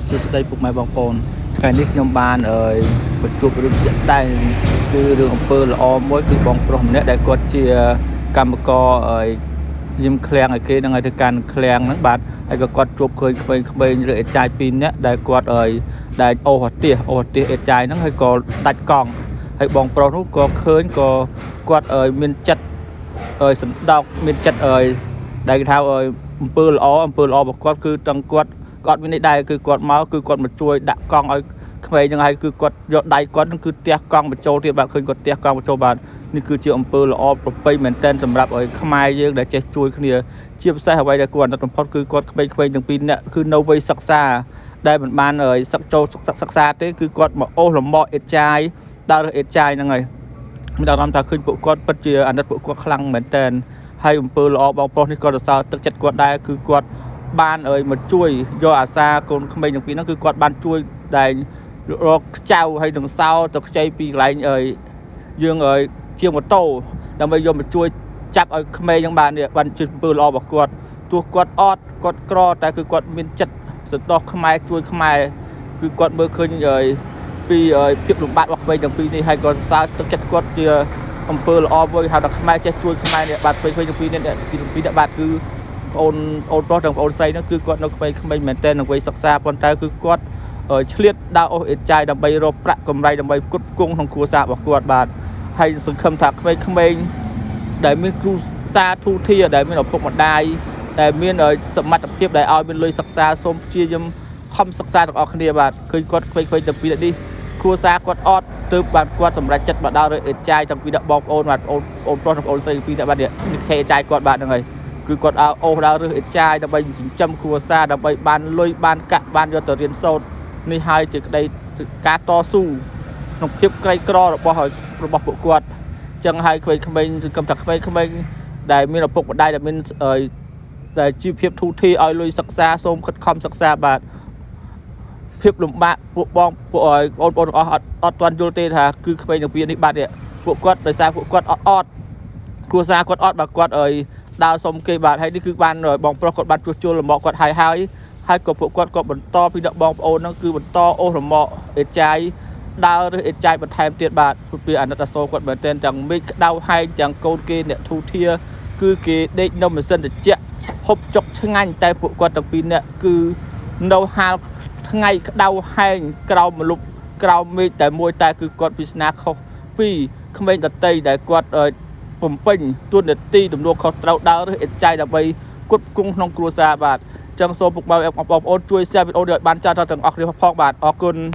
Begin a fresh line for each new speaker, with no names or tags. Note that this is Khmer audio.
សួស្តីពុកម៉ែបងប្អូនថ្ងៃនេះខ្ញុំបានអើយបញ្ជួបរឿងជាក់ស្ដែងគឺរឿងអំពើល្អមួយគឺបងប្រុសម្នាក់ដែលគាត់ជាកម្មករអើយយឹមឃ្លាំងឲ្យគេនឹងឲ្យធ្វើការឃ្លាំងហ្នឹងបាទហើយក៏គាត់ជួបឃើញក្មេងៗឬអេតចាយពីរនាក់ដែលគាត់អើយដែលអូសអាទិសអូសអាទិសអេតចាយហ្នឹងហើយក៏ដាច់កង់ហើយបងប្រុសនោះក៏ឃើញក៏គាត់អើយមានចិត្តអើយសណ្ដោកមានចិត្តអើយដែលគេថាអើយអំពើល្អអំពើល្អរបស់គាត់គឺទាំងគាត់ គាត់មាននេះដែរគឺគាត់មកគឺគាត់មកជួយដាក់កង់ឲ្យក្មេងហ្នឹងហើយគឺគាត់យកដៃគាត់ហ្នឹងគឺទះកង់បញ្ចូលទៀតបាទឃើញគាត់ទះកង់បញ្ចូលបាទនេះគឺជាអំពើល្អប្រពៃមែនទែនសម្រាប់ឲ្យខ្មែរយើងដែលចេះជួយគ្នាជាពិសេសអ្វីដែលគួរអាណិតបំផុតគឺគាត់ក្មេងៗទាំងពីរនាក់គឺនៅវ័យសិក្សាដែលមិនបានឲ្យសិកចូលសិក្សាទេគឺគាត់មកអូសលំមកអេតចាយដើររើសអេតចាយហ្នឹងហើយ មានអារម្មណ៍ថាឃើញពួកគាត់ពិតជាអាណិតពួកគាត់ខ្លាំងមែនតើហើយអំពើល្អបងប្រុសនេះក៏សរសើរទឹកចិត្តគាត់ដែរគឺគាត់បានអើយមកជួយយកអាសាកូនក្មេងទាំងពីរហ្នឹងគឺគាត់បានជួយដែលរកខ្ចៅហើយនឹងសោទៅខ្ចីពីកន្លែងអើយយើងអើយជាងម៉ូតូដើម្បីយកមកជួយចាប់ឲ្យក្មេងហ្នឹងបាននេះបានជាអំពើល្អរបស់គាត់ទោះគាត់អត់គាត់ក្រតែគឺគាត់មានចិត្តសន្តោសខ្មែរជួយខ្មែរគឺគាត់មើលឃើញអើយ ពីភាពលំបាករបស់ក្មេងទាំងពីរនេះហើយក៏សរសើរទឹកចិត្តគាត់ជាអំពើល្អមួយហៅថាខ្មែរចេះជួយខ្មែរនេះបាទក្មេងៗទាំងពីរនេះពីទាំងពីរនេះបាទគឺបងអូនប្រុសទាំងបងអូនស្រីនោះគឺគាត់នៅក្មេងៗមែនទែននឹងវ័យសិក្សាប៉ុន្តែគឺគាត់ឆ្លៀតដើរអូសអេតចាយដើម្បីរកប្រាក់កម្រៃដើម្បីផ្គត់ផ្គង់ក្នុងគ្រួសាររបស់គាត់បាទហើយសង្ឃឹមថាក្មេងៗដែលមានគ្រូសាធូធាដែលមានឪពុកម្ដាយដែលមានសមត្ថភាពដែលឲ្យមានលុយសិក្សាសូមព្យាយាមខំសិក្សាទាំងអស់គ្នាបាទឃើញគាត់ក្មេងៗទាំងពីរនេះ គ្រួសារគាត់អត់ទើបបានគាត់សម្រេចចិត្តមកដល់រើអេតចាយតាំងពីដាក់បងប្អូនបាទបងអូនប្រុសនិងបងអូនស្រីពីរនាក់បាទនេះខ្ចីអេតចាយគាត់បាទហ្នឹងហើយគឺគាត់ឲ្យអូសដល់រើសអេតចាយដើម្បីចិញ្ចឹមគ្រួសារដើម្បីបានលុយបានកាក់បានយកទៅរៀនសូត្រនេះហើយជាក្តីការតស៊ូក្នុងភាពក្រីក្ររបស់របស់ពួកគាត់ចឹងហើយក្មេងៗសង្ឃឹមថាក្មេងៗដែលមានឪពុកម្ដាយដែលមានដែលជីវភាពធូរធារឲ្យលុយសិក្សាសូមខិតខំសិក្សាបាទ ភាពលំបាកពួកបងពួកបងប្អូនទាំងអស់អត់អត់ទាន់យល់ទេថាគឺក្មេងទាំងពីរនេះបាត់នេះពួកគាត់ដោយសារពួកគាត់អត់អត់គ្រួសារគាត់អត់បាទគាត់អើយដើរសុំគេបាទហើយនេះគឺបានបងប្រុសគាត់បានជួសជុលលំមកគាត់ហើយហើយហើយក៏ពួកគាត់ក៏បន្តពីដល់បងប្អូនហ្នឹងគឺបន្តអូសលំមកអេតចាយដើរឬអេតចាយបន្ថែមទៀតបាទពីអាណិតអាសូរគាត់មែនទែនទាំងមេឃក្តៅហែងទាំងកូនគេអ្នកធូធាគឺគេដេកនៅម៉ាស៊ីនត្រជាក់ហូបចុកឆ្ងាញ់តែពួកគាត់ទាំងពីរនាក់គឺនៅហាល ថ្ងៃក្តៅហែងក្រោមម្លប់ក្រោមមេឃតែមួយតែគឺគាត់ពិស្នាខុសពីក្មេងដតីដែលគាត់បំពេញទួនាទីទំនួលខុសត្រូវដើរឬអេតចាយដើម្បីគុតគង់ក្នុងគ្រួសារបាទចឹងសូមពុកម៉ែបងប្អូនជួយ share វីដេអូនេះឲ្យបានច្រើនដល់ទាំងអស់គ្នាផងបាទអរគុណ។